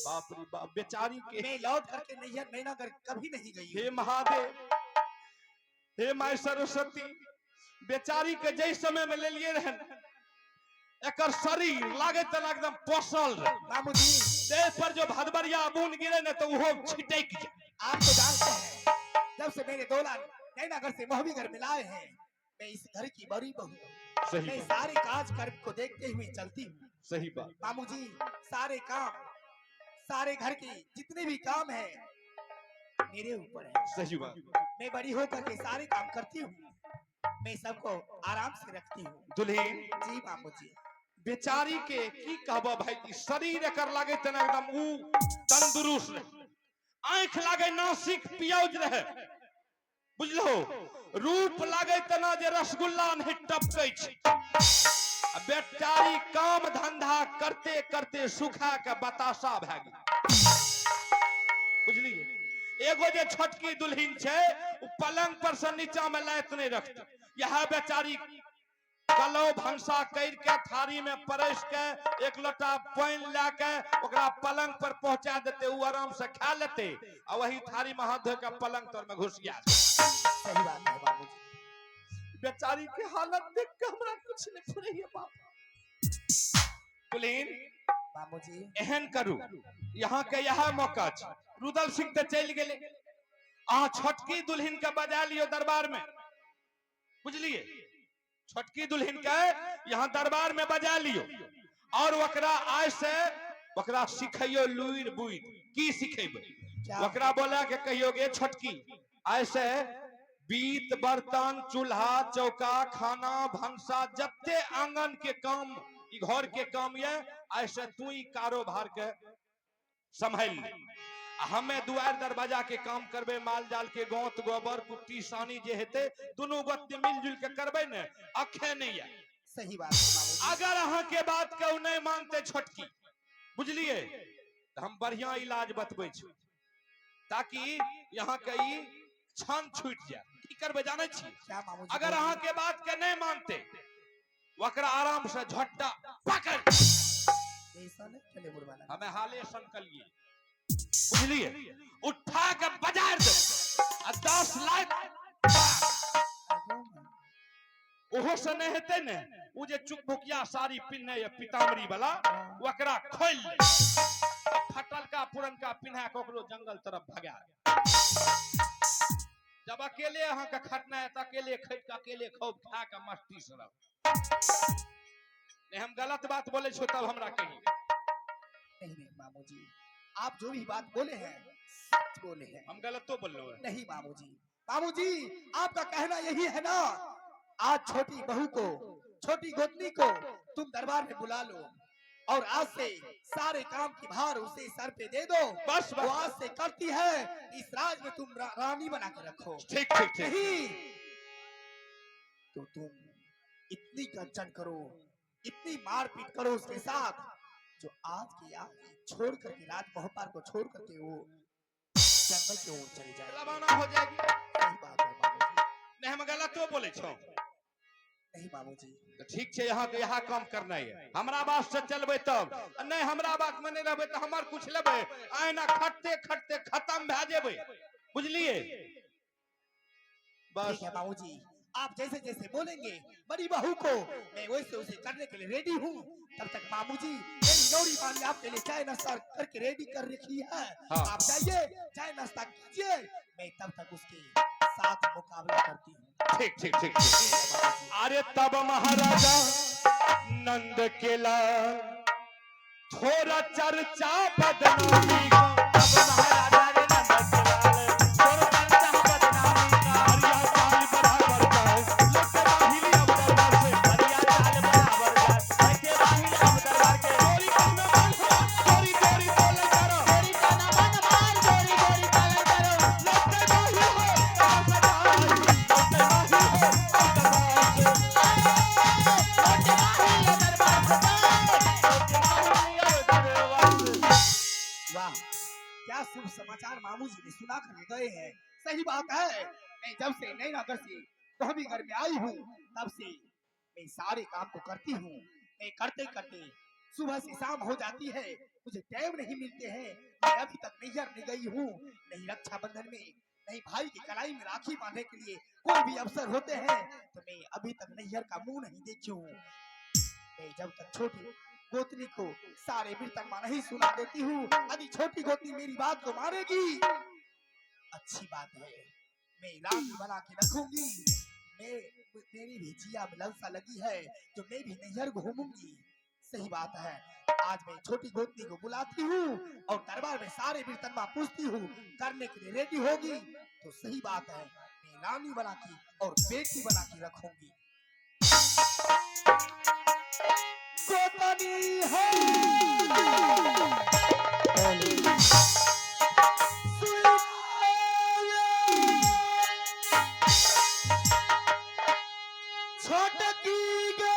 बाप रे बाप, बेचारी के। मैं लौट करके नैहर नैनागढ़ कभी नहीं गई। हे महादेव, हे my Saraswati, बेचारी के जै समय में लेलिए रहन, एकर शरीर लागे तना एकदम पोसल रहे। मामू जी, देह पर जो भदबरिया बून गिरे ने तो वो छिटक जाए। आप तो जानते हैं, जब से मेरे दोला नैनागढ़ से मोहबीघर में लाए हैं, मैं इस घर की बड़ी बहू हूँ। सही मैं बात। सारे काज कर्म को देखते हुए चलती हूँ। सही बात। मामू जी, सारे काम, सारे घर के जितने भी काम है मेरे ऊपर है। सही बात। मैं बड़ी होकर के सारे काम करती हूँ, मैं सबको आराम से रखती हूँ। दुल्हीन। जी मामू जी। बेचारी के की कहबो भाई, की शरीर एकर लागे तना एकदम ऊ तंदुरुस्त रहे, आंख लागे नासिक पियौज रहे, बुझलो, रूप लागे तना जे रसगुल्ला नहीं टपकै छै। आ बेचारी काम धंधा करते करते सुखा के बतासा भए गेल, बुझलिए। एगो जे छोटकी दुल्हन छै, उ पलंग पर से नीचा में लात नहीं रखते। यह बेचारी कलौ भंसा कर के थारी में परस के एक लोटा पानि लए के ओकरा पलंग पर पहुंचा देते, उ आराम से खा लेते आ वही थारी में हाथ धो के पलंग तर में घुस गया। सही बात है बाबूजी। बेचारी के हालत देख के हमरा कुछ नहीं फुरैया बाप। कुलीन। बाबूजी। एहन करू, यहाँ के यह मौका छै। रुदल सिंह तऽ चलि गेलै, अहाँ छोटकी दुल्हन के बजा लियो दरबार में, बुझलिए। छोटकी दुल्हन के यहाँ दरबार में बजा लियो और ओकरा आय से ओकरा सिखैयो लुइर बुइर। की सिखेबै? क्या? ओकरा बोला के कहियो गे छोटकी, आय से बीत बर्तन चूल्हा चौका खाना भनसा जते आंगन के काम ई घर के काम ये, आय से तू ई कारोबार के संभाल ले। आ हमें दुआर दरवाजा के काम करबे, माल जाल के गोंत गोबर कुट्टी सानी जे हेते दुनू गोत मिलजुल के करबे ने, अखे नहीं है। सही बात है बाबूजी। अगर अहाँ के बात के उ नहीं मानते छोटकी, बुझलिए, तऽ हम बढ़िया इलाज बतबै छी ताकि यहाँ के ई क्षण छूट जाए। की करबै जानै छी? क्या मामूजी? अगर अहाँ के बात के नहीं मानते, ओकरा आराम से झट्टा पकड़। ऐसा नहीं चले बुढ़वाना। हमें हाले संकलिए, बुझलिए, उठा के बाजार दे आ 10 लाख ओहो से नहीं हेतै ने, उ जे चुकभुकिया साड़ी पिन्हने या पीताम्बरी वाला, ओकरा खोलि ले, फटलका पुरनका पिन्हा के ओकरो जंगल तरफ भगा दे। जब अकेले अहाँ के खटना है तऽ अकेले खटि के अकेले खूब खा के मस्ती से रहू। नहीं हम गलत बात बोले छो तब हमरा कही। नहीं नहीं मामूजी, आप जो भी बात बोले हैं सच बोले हैं। हम गलत तो बोल रहे हैं? नहीं मामूजी, मामूजी आपका कहना यही है ना, आज छोटी बहू को, छोटी गोतनी को तुम दरबार में बुला लो और आज से सारे काम की भार उसे सर पे दे दो। बस वो बस। आज से करती है, इस राज में तुम रानी बना के रखो। ठीक ठीक ठीक। नहीं तो तुम इतनी गर्जन करो, इतनी मारपीट करो उसके साथ, जो आज की आज छोड़ करके राज मोहपार को छोड़ करके वो जंगल की ओर चले जाए। रवाना हो जाएगी। सही बात है बाबूजी। नहीं हम गलत तो बोले छो? नहीं बाबूजी। तो ठीक छै, यहाँ के यहाँ काम करना है, हमरा बात से चलबै तब, आ नहीं हमरा बात में नहीं रहबै तऽ हमर कुछ लेबै, आइना खटते खटते खत्म भए जेबै, बुझलिए। बस। ठीक है बाबूजी, आप जैसे जैसे बोलेंगे बड़ी बहू को मैं वैसे उसे करने के लिए रेडी हूँ। तब तक मामूजी मेरी नौरी मामी आपके लिए चाय नाश्ता करके रेडी कर रखी है। हाँ। आप जाइए चाय नाश्ता कीजिए, मैं तब तक उसके साथ मुकाबला करती हूँ। ठीक ठीक ठीक ठीक। ठीक है बाबूजी। अरे तब महाराजा नंद के लाल थोड़ा चर्चा बदनामी का। तब महाराजा रे नंद के लाल थोड़ा चर्चा बदनामी का। हरिया चाल बराबर जाए, लौटे बाहिली अब दरबार से। हरिया चाल बराबर जाए, बैठे बाहिर अब दरबार के। चोरी करना बंद हो, चोरी चोरी बोले करो। चोरी करना बंद मार, चोरी चोरी पालन करो। लौटे बाहिर हो, दरबार से जाए, लौटे बाहिर हो, अब दरबार से। लौटे बाहिर दरबार से जाए, लौटे बाहिर अब दरबार से। वाह, क्या शुभ समाचार मामूजी ने सुना कर गए हैं। सही बात है, मैं जब से नैनागढ़ से घर में आई हूँ तब से मैं सारे काम को करती हूँ। मैं करते करते सुबह से शाम हो जाती है, मुझे टाइम नहीं मिलते हैं। मैं अभी तक नैहर नहीं गई हूँ, नहीं रक्षाबंधन में, नहीं भाई की कलाई में राखी बांधने के लिए कोई भी अवसर होते हैं तो मैं अभी तक नैहर का मुंह नहीं देखी हूँ। मैं जब तक छोटी गोतनी को सारे बिरतनमा नहीं सुना देती हूँ, यदि छोटी गोतनी मेरी बात को मानेगी, अच्छी बात है, मैं रानी बना के रखूंगी। मैं मेरी भी जिया में ललसा लगी है जो मैं भी नैहर घूमूंगी। सही बात है, आज मैं छोटी गोतनी को बुलाती हूँ और दरबार में सारे बिरतनमा पूछती हूँ, करने के लिए रेडी होगी तो सही बात है, मैं रानी बना के और बेटी बना के रखूंगी। गोतनी है छोटकी गे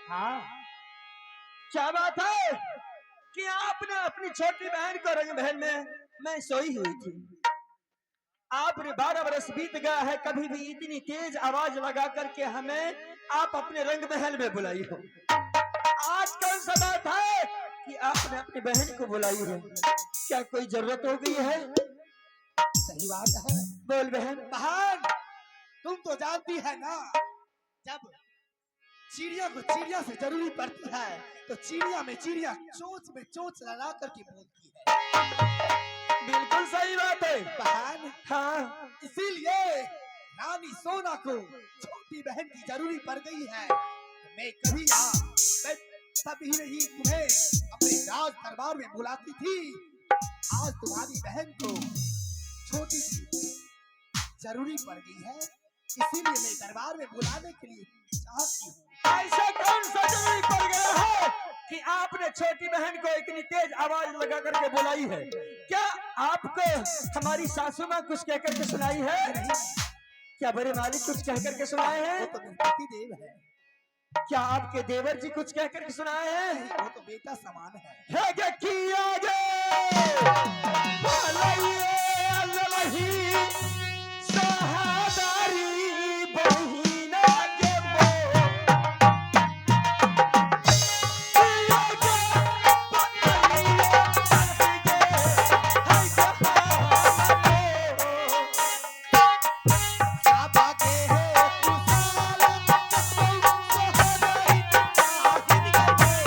हाँ। क्या बात है कि आपने अपनी छोटी बहन को रंगमहल में मैं सोई हुई थी, आपने 12 बरस बीत गया है, कभी भी इतनी तेज आवाज लगा करके हमें आप अपने रंगमहल में बुलाई हो। आज कौन सा बात है कि आपने अपनी बहन को बुलाई हो? क्या कोई जरूरत हो गई है? सही बात है। बोल बहन। बहन, तुम तो जानती है ना, जब चिड़िया को चिड़िया से जरूरी पड़ती है तो चिड़िया में चिड़िया चोंच में चोंच लगा करके बोलती है। बिल्कुल सही बात है बहन। हाँ। इसीलिए रानी सोना को छोटी बहन की जरूरी पड़ गई है। मैं कभी मैं तभी नहीं तुम्हें अपने राज दरबार में बुलाती थी। आज तुम्हारी बहन को छोटी सी जरूरी पड़ गई है, इसीलिए मैं दरबार में बुलाने के लिए चाहती हूँ। ऐसा कौन सा जरूरी पड़ गया है कि आपने छोटी बहन को इतनी तेज आवाज लगा करके बुलाई है? क्या आपको हमारी सासू माँ कुछ कह करके सुनाई है? क्या बड़े मालिक कुछ कह करके सुनाए वो हैं? तो मेरे पति देव है। क्या आपके देवर जी कुछ कह करके सुनाए हैं? नहीं, वो तो बेटा समान है। है गे किया गे भलैये अल्लाही सहादारी बहिना के बो किया गे भलैये अल्लाही है बाबा के है कुशाल सोहदारी बहिन के।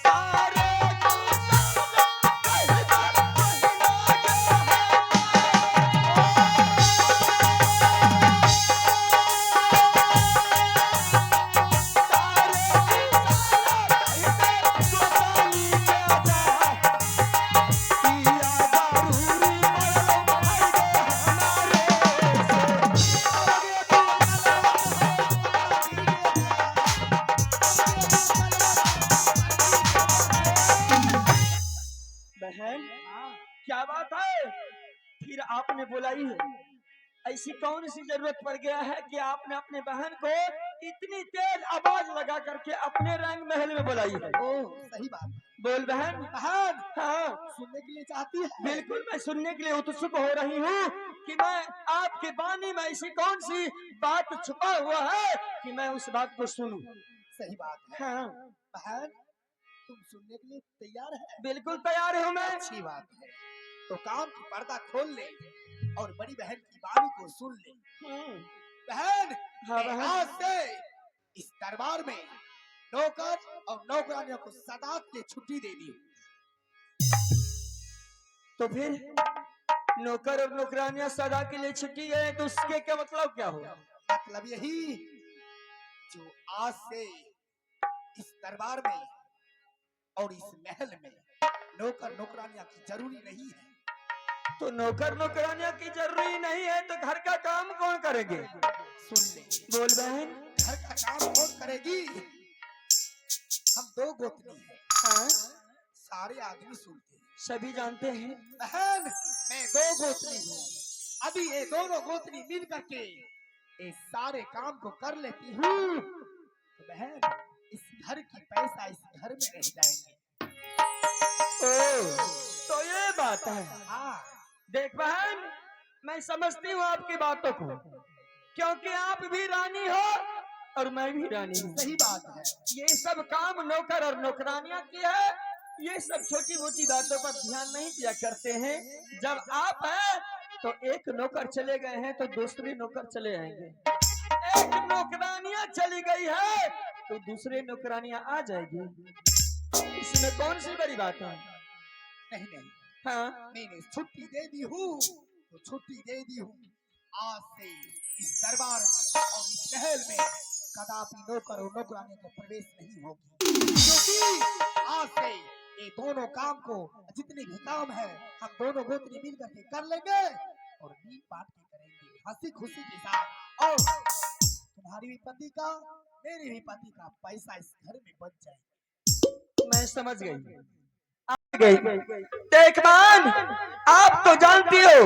सारे बहन, क्या बात है फिर आपने बुलाई है? ऐसी कौन सी जरूरत पड़ गया है कि आपने अपने बहन को इतनी तेज आवाज लगा करके अपने रंग महल में बुलाई है? ओ, सही बात। बोल बहन। बहन, हाँ। सुनने के लिए चाहती है? बिल्कुल, मैं सुनने के लिए उत्सुक हो रही हूँ कि मैं आपके बानी में ऐसी कौन सी बात छुपा हुआ है कि मैं उस बात को सुनूं। सही बात है। हाँ। बहन, तुम सुनने के लिए तैयार है? बिल्कुल तैयार हूँ मैं। अच्छी बात है, तो कान की पर्दा खोल ले और बड़ी बहन की वाणी को सुन ले। बहन, हाँ मैं बहन। आज से इस दरबार में नौकर और नौकरानियों को सदा के लिए छुट्टी दे दी। तो फिर नौकर और नौकरानियां सदा के लिए छुट्टी गए तो उसके क्या मतलब क्या हुआ? मतलब यही, जो आज से इस दरबार में और इस महल में नौकर नौकरानियां की जरूरी नहीं है। तो नौकर नौकरानियां की जरूरी नहीं है तो घर का काम कौन करेंगे? सुन ले। बोल बहन। घर का काम कौन करेगी? हम दो गोतनी हैं। हाँ? सारे आदमी सुनते हैं, सभी जानते हैं। बहन, मैं दो गोतनी हूँ। अभी ये दोनों गोतनी मिल करके ये सारे काम को कर लेती हूँ तो बहन, इस घर की पैसा इस घर में रह जाएंगे। ओ, तो ये बात है। हाँ। देख बहन, मैं समझती हूँ आपकी बातों को, क्योंकि आप भी रानी हो और मैं भी रानी हूँ। सही बात है। ये सब काम नौकर और नौकरानियां की है। ये सब छोटी मोटी बातों पर ध्यान नहीं दिया करते हैं। जब आप हैं तो एक नौकर चले गए हैं तो दूसरे नौकर चले आएंगे, एक नौकरानियां चली गई है तो दूसरे नौकरानियां आ जाएगी। इसमें कौन सी बड़ी बात है? नहीं नहीं। हाँ। मैंने छुट्टी दे दी हूँ तो छुट्टी दे दी हूँ। आज से इस दरबार और इस महल में कदापि नौकर और नौकरानी का प्रवेश नहीं होगी, क्योंकि आज से ये दोनों काम को, जितने भी काम है, हम दोनों गोतनी मिल करके कर लेंगे और नींद बांट के करेंगे हंसी खुशी के साथ, और तुम्हारी भी पति का, मेरे भी पति का पैसा इस घर में बच जाएगा। मैं समझ गई। आप गई। देख मान, आप तो जानती हो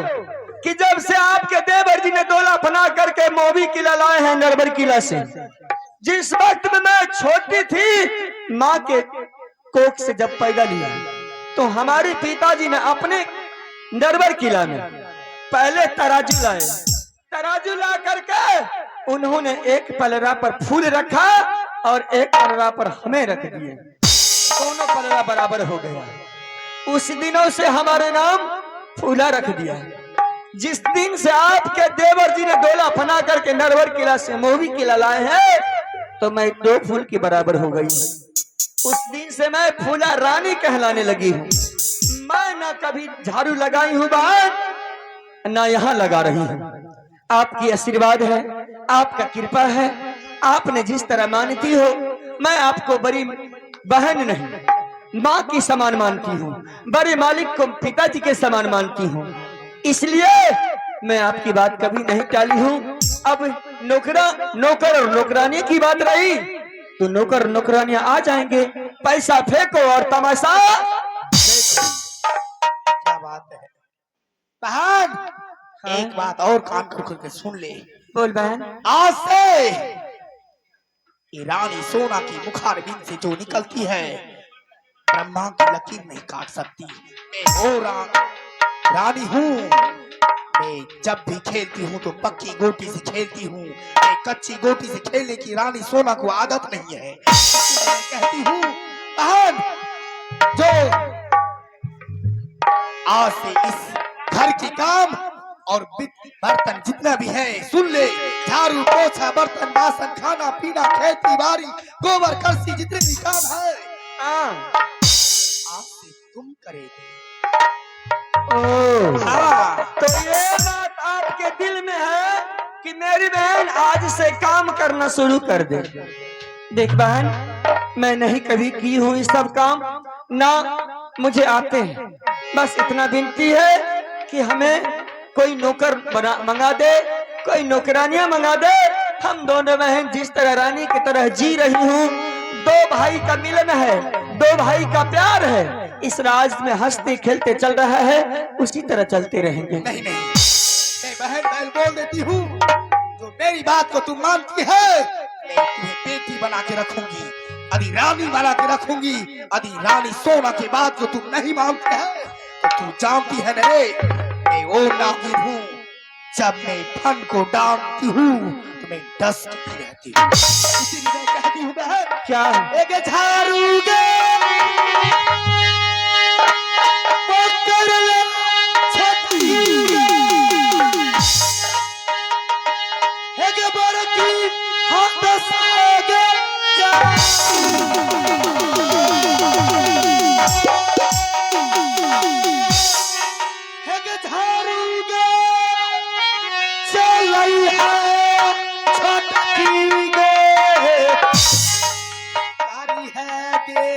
कि जब से आपके देवर जी ने डोला बना करके मोवी किला लाए हैं नरवर किला से, जिस वक्त में मैं छोटी थी, माँ के कोख से जब पैदा लिया, तो हमारे पिताजी ने अपने नरवर किला में पहले तराजू लाए। तराजू ला करके उन्होंने एक पलरा पर फूल रखा और एक पलरा पर हमें रख दिए। दोनों पलरा बराबर हो गया। उस दिनों से हमारे नाम फूला रख दिया। जिस दिन से आपके देवर जी ने डोला फना करके नरवर किला से मोवी किला लाए हैं, तो मैं दो फूल के बराबर हो गई। उस दिन से मैं फूला रानी कहलाने लगी हूँ। मैं ना कभी झाड़ू लगाई हूँ बाहर, ना यहाँ लगा रही हूँ। आपकी आशीर्वाद है, आपका कृपा है। आपने जिस तरह मानती हो, मैं आपको बड़ी बहन नहीं, माँ की समान मानती हूँ, बड़े मालिक को पिताजी के समान मानती हूँ। इसलिए मैं आपकी बात कभी नहीं टाली हूँ। अब नौकरा नौकर और नौकरानी की बात रही तो नौकर नौकरानियां आ जाएंगे, पैसा फेंको और तमाशा। क्या बात है बहन। हाँ। एक बात और कान खोल करके सुन ले। बोल बहन। आज से ये रानी सोना की मुखारबिंद से जो निकलती है, ब्रह्मा की लकीर नहीं काट सकती। मैं वो रानी हूँ। मैं जब भी खेलती हूँ तो पक्की गोटी से खेलती हूँ। मैं कच्ची गोटी से खेलने की रानी सोना को आदत नहीं है। इसलिए मैं कहती हूँ बहन, जो आज से इस घर के काम और बर्तन जितना भी है, सुन ले, झाड़ू पोछा बर्तन बासन खाना पीना खेती बाड़ी गोबर करसी जितने भी काम है, हाँ। आज से तुम करेगी। ओ। हाँ। तो ये बात आपके दिल में है कि मेरी बहन आज से काम करना शुरू कर दे। देख बहन, मैं नहीं कभी की हूँ ये सब काम, ना मुझे आते हैं। बस इतना विनती है कि हमें कोई नौकर बना मंगा दे, कोई नौकरानियां मंगा दे। हम दोनों बहन जिस तरह रानी की तरह जी रही हूँ, दो भाई का मिलन है, दो भाई का प्यार है, इस राज में हंसते खेलते चल रहा है, उसी तरह चलते रहेंगे। नहीं नहीं, मैं बहन बहन बोल देती हूँ, जो मेरी बात को तुम मानती है, मैं तुम्हें बेटी बना के रखूंगी, यदि रानी बना के रखूंगी। यदि रानी सोना के बात को तुम नहीं मानती है तो तू जानती है न रे, मैं वो नागिन हूँ, जब मैं फन को डालती हूँ तो मैं डस की रहती हूँ। इसीलिए मैं कहती हूँ बहन, क्या है? एक झाड़ू गे पकड़ ले छठी गे, एक बड़की हाथ से गे जा। एक झाड़ू गे चलई है छठी गे, कारी है गे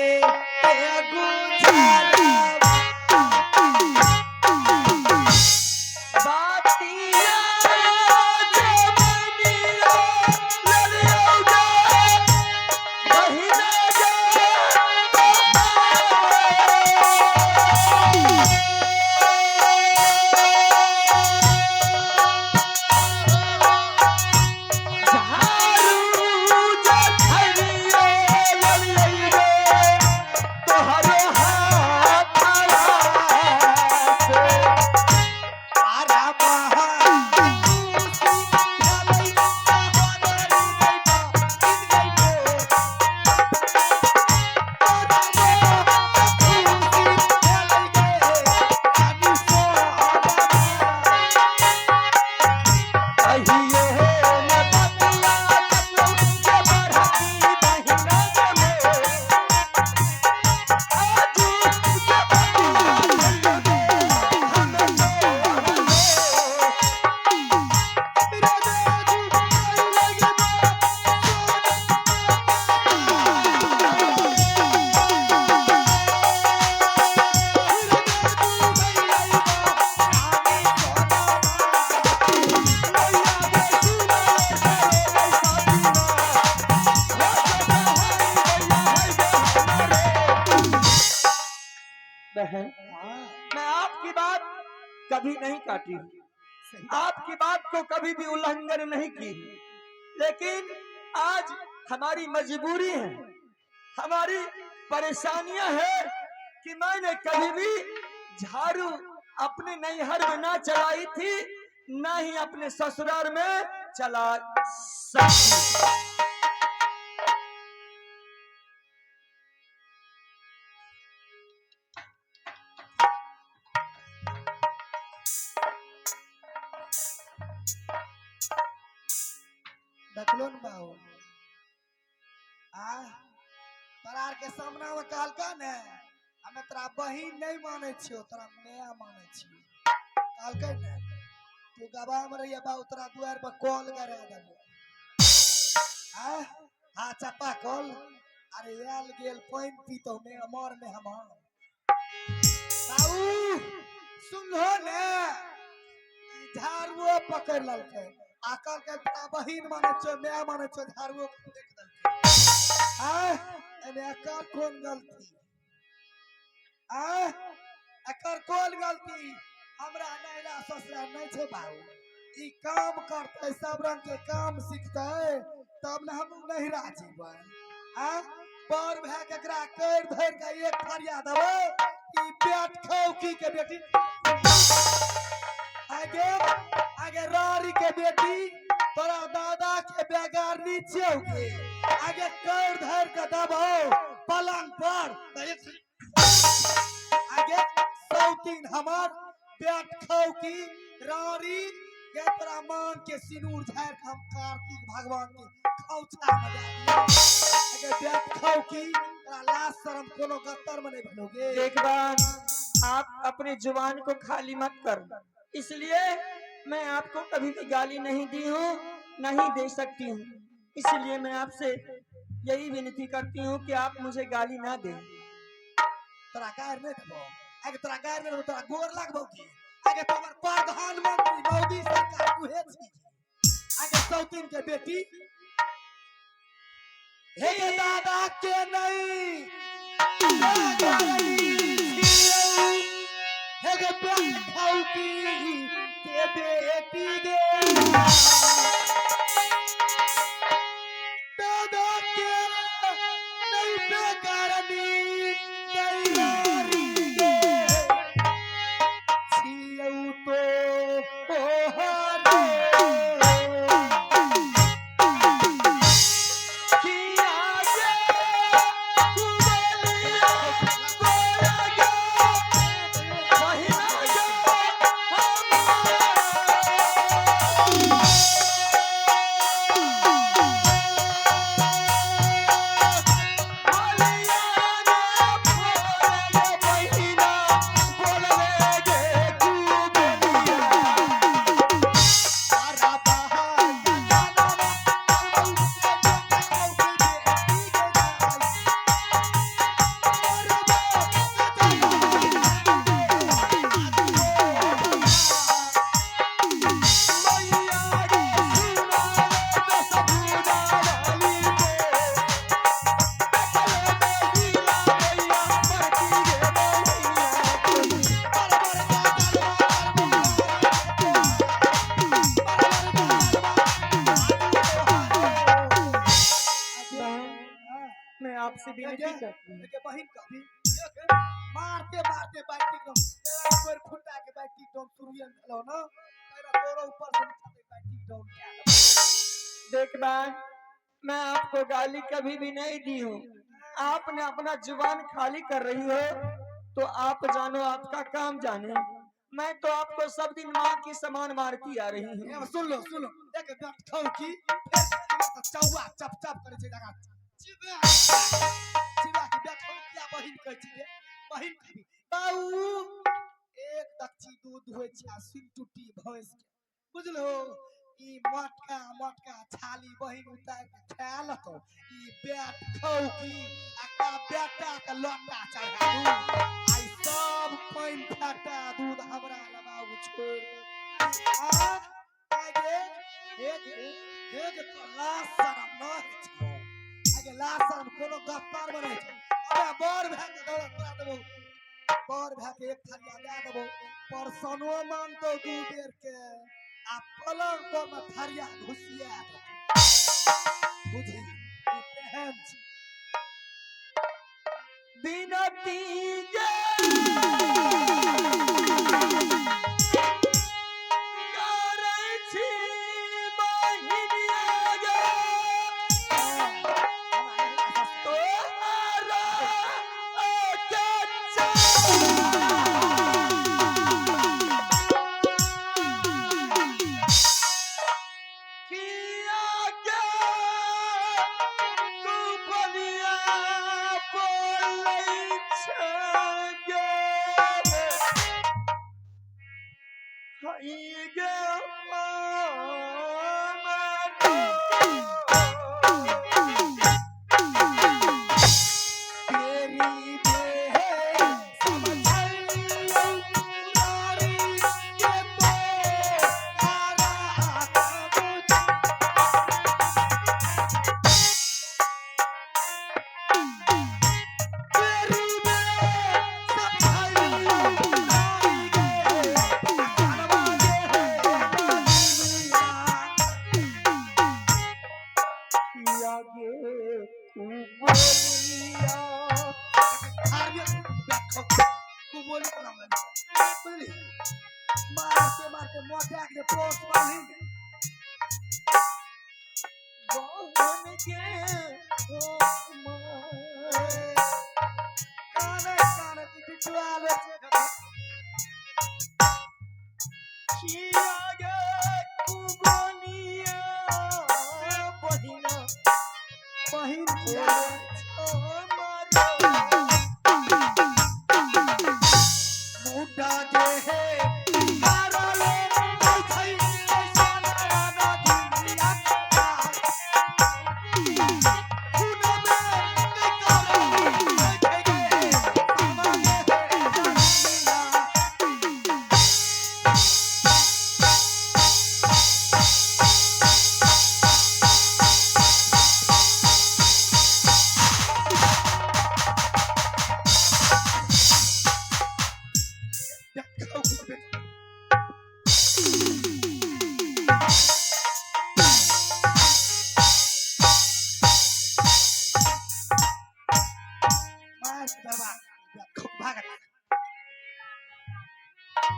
कभी नहीं काटी हूँ, आपकी बात को कभी भी उल्लंघन नहीं की, लेकिन आज हमारी मजबूरी है, हमारी परेशानियां है कि मैंने कभी भी झाड़ू अपने नैहर में ना चलाई थी, ना ही अपने ससुराल में चला सकती। देखलो ने बाबू, आ तोरा आर के सामना में कहलका ने, हमे तोरा बहिन नहीं मानै छियो, तोरा माय मानै छियो। कहलकै ने तू गवाह में रहिए बाबू, तोरा दुआर पर कॉल करा देबो। आ हाँ चापा कॉल। अरे आयल गेल पानि पीतो में अमर मेहमान। बाबू सुनलो ने, झाड़ुओ पकड़ ललकै आ कहलकै तोरा बहिन मानै छियो, माय मानै छियो, झाड़ुओ फेंक देलकै। आय एमे एकर कोन गलती? आय एकर कोन गलती? हमरा नैहरा ससुरा नहीं छै बाबू, ई काम करतै, सब रंग के काम सिखतै तब ने हम नैहरा जेबै। आय पर भए के एकरा करि धरि के एक फरिया देबै, ई पेट खौकी के बेटी, आगे आगे रारी के बेटी, तोरा दादा के बेगारनी छियौ के, आगे कर धर के दबो पलंग पर, आगे सौतीन हमर पेट खौकी रारी के तोरा मान के सिनूर झाड़ के हम कार्तिक भगवान के खौछा में दे दियौ। आगे पेट खौकी तोरा लाज शरम कोनो गत्तर में नहीं भेलोगे। देख बहन, आप अपनी जुबान को खाली मत कर, इसलिए मैं आपको कभी भी गाली नहीं दी हूँ, नहीं दे सकती हूँ। इसलिए मैं आपसे यही विनती करती हूँ कि आप मुझे गाली ना दें। तोरा गारि नहीं देबो, आगे तोरा गारि नहीं देबो, तोरा गोर लगबो की? आगे तो हमर प्रधानमंत्री मोदी सरकार उहे छी। आगे सौतीन के बेटी, हे के दादा के नहीं हे के पेट खाऊ की के बेटी गे, दादा के नहीं बेकारनी तैयारी गे छियौ तो ओहरे। मैं आपसे विनती करती हूँ। के बहिन कभी मारते मारते बैठी एकदम तेरा ऊपर खुटा के बैठी एकदम सूर्य में ना, तेरा तोरा ऊपर से नीचा तक बैठी एकदम। देख बहन, मैं आपको गाली कभी भी नहीं दी हूँ। आपने अपना जुबान खाली कर रही हो तो आप जानो, आपका काम जाने। मैं तो आपको सब दिन माँ की समान मारती आ रही हूँ। सुन लो सुन लो, एक बैठ की चौवा चप चप करे छै जगह चिबा चिबा के बैठ किया बहिन कहै छै बहिन कभी बाऊ एक दक्षी दूध होइ छै आ सिन टूटी भैंस के, बुझलो? ई मटका मटका छाली बहिन उतार के खा लतो, ई बैठ खौकी आ का बेटा के लोटा चढ़ा दू, आई सब पानि फाटा दूध हमरा लगाऊ छोड़ दे। आ आगे एक एक तो लाज शरम न होइ छौ, आगे लाज शरम कोनो गप्पार में नहि छौ। अबे बड़ भए के दौड़त तोरा देबौ, बड़ भए के एक थरिया दए देबौ, परसनो मांगतो 2 बेर के आ पलंग पर में थरिया घुसिया बुझी ई तेहन छै। बिनती गे करै छी बहिनिया गे तोहरा के किया गे कुबलिया बोलै छै गे हई गे तेरी देह समझल नारी के तो हारा बुझ तेरी देह समझल नारी के अनवा के दुनिया किया गे कुबलिया आर्य कुबोली के नाम लेने छै। बुझली मारते मारते मोटा के पोस्ट बांधी बहन गे ओ काने काने टिटुआ ले छै। किया गे कुबलिया बहिना बहिन किया मुड्डा के हे मारले नै छै ऐसा ना दुनिया का खून में नै करे नै छै गे सामा के दुनिया।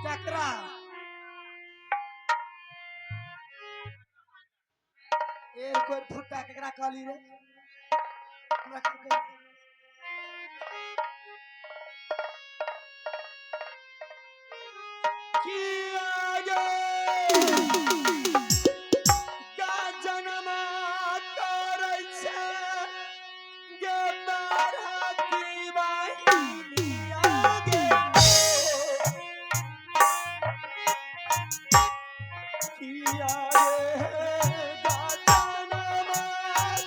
चकरा एक कोई फुट्टा केकरा कहली रे हमरा के किया गे का जन्म करै छै गे बारहती बहिनिया गे किया गे का जन्म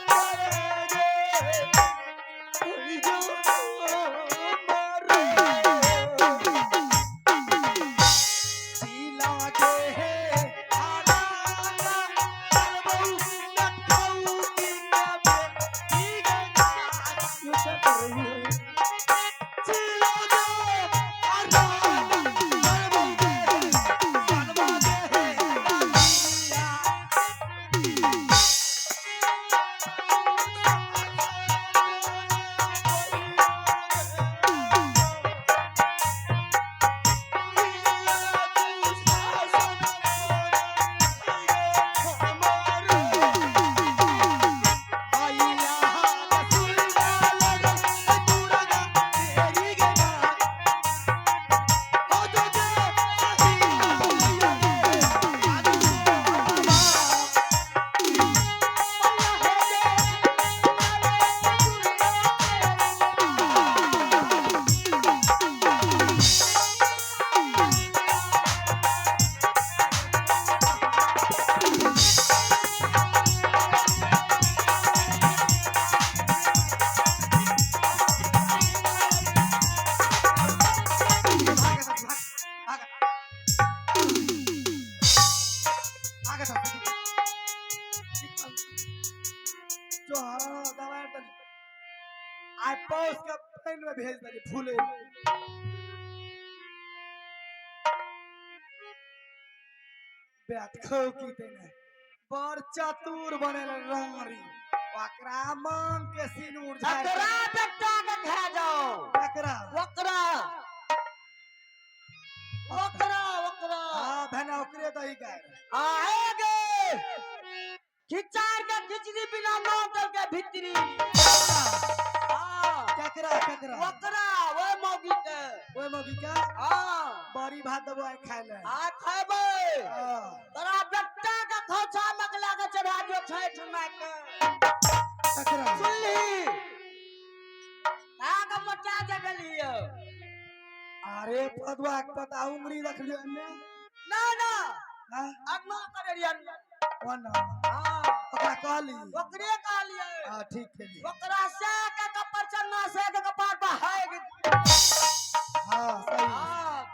करै गे ओइ जो मरे पीला के हे आरा चलबौ नखौ की नबे की गंगा ये क्या कर रही है? चिला दे आरा चलबौ दे चलबौ दे दुनिया। आइया रसुल्ला लगन पूरा तेरी गंगा ओ जो दे सही जो हरा दवाई तनी आई पौस के पानि में भेज देली फूले। बैठ खो की तेने बड़ चतुर बनेल रंगरी ओकरा मांग के सिनूर झाड़ के- अकरा बेटा के खा जाओ। एकरा ओकरा ओकरा ओकरा। हाँ भेना ओकरे दही गाय। आएगे खिचार के खिचड़ी बिना नोन तेल के भीतरी। हाँ। केकरा केकरा? ओकरा ओए मौगी के। ओए मौगी का? हाँ। बड़ी भात देबो आइ खाय ले। आ खेबै। हाँ। तोरा बेटा के खोछा मकला के चढ़ा दियो छठ माय के। केकरा? सुनली आगे मोटा जगलियो। अरे पदवा के पता उंगली रख लियो एने। ना ना। हाँ? अगना करे रियन। ओना। हाँ। ओकरा कहली। ओकरे कहलिए। हाँ ठीक केली। ओकरा से के कपर चन्ना से के कपार पर है। हाँ सही। हाँ।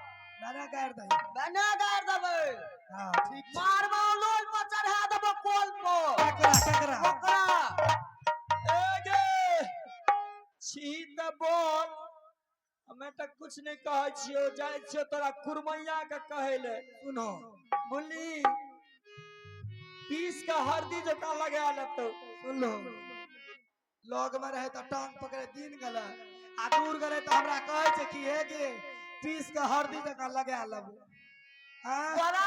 नाना गाड़ दही। बना गाड़ देबै। हाँ ठीक छै। मारबो लोल पर चढ़ा देबो कोल पर। केकरा केकरा? ओकरा। एगे छी त बोल, हमे त कुछ नहीं कहै छियो, जाइ छियो तोरा कुरमैया के कहै ले। सुनो। बोली पीस के हरदी जका लगा लेतो। सुन लो, लग में रहे त टांग पकड़े दिन गले आ दूर गले त हमरा कहै छै कि हे गे पीस के हरदी जका लगा लेबो। हाँ? तोरा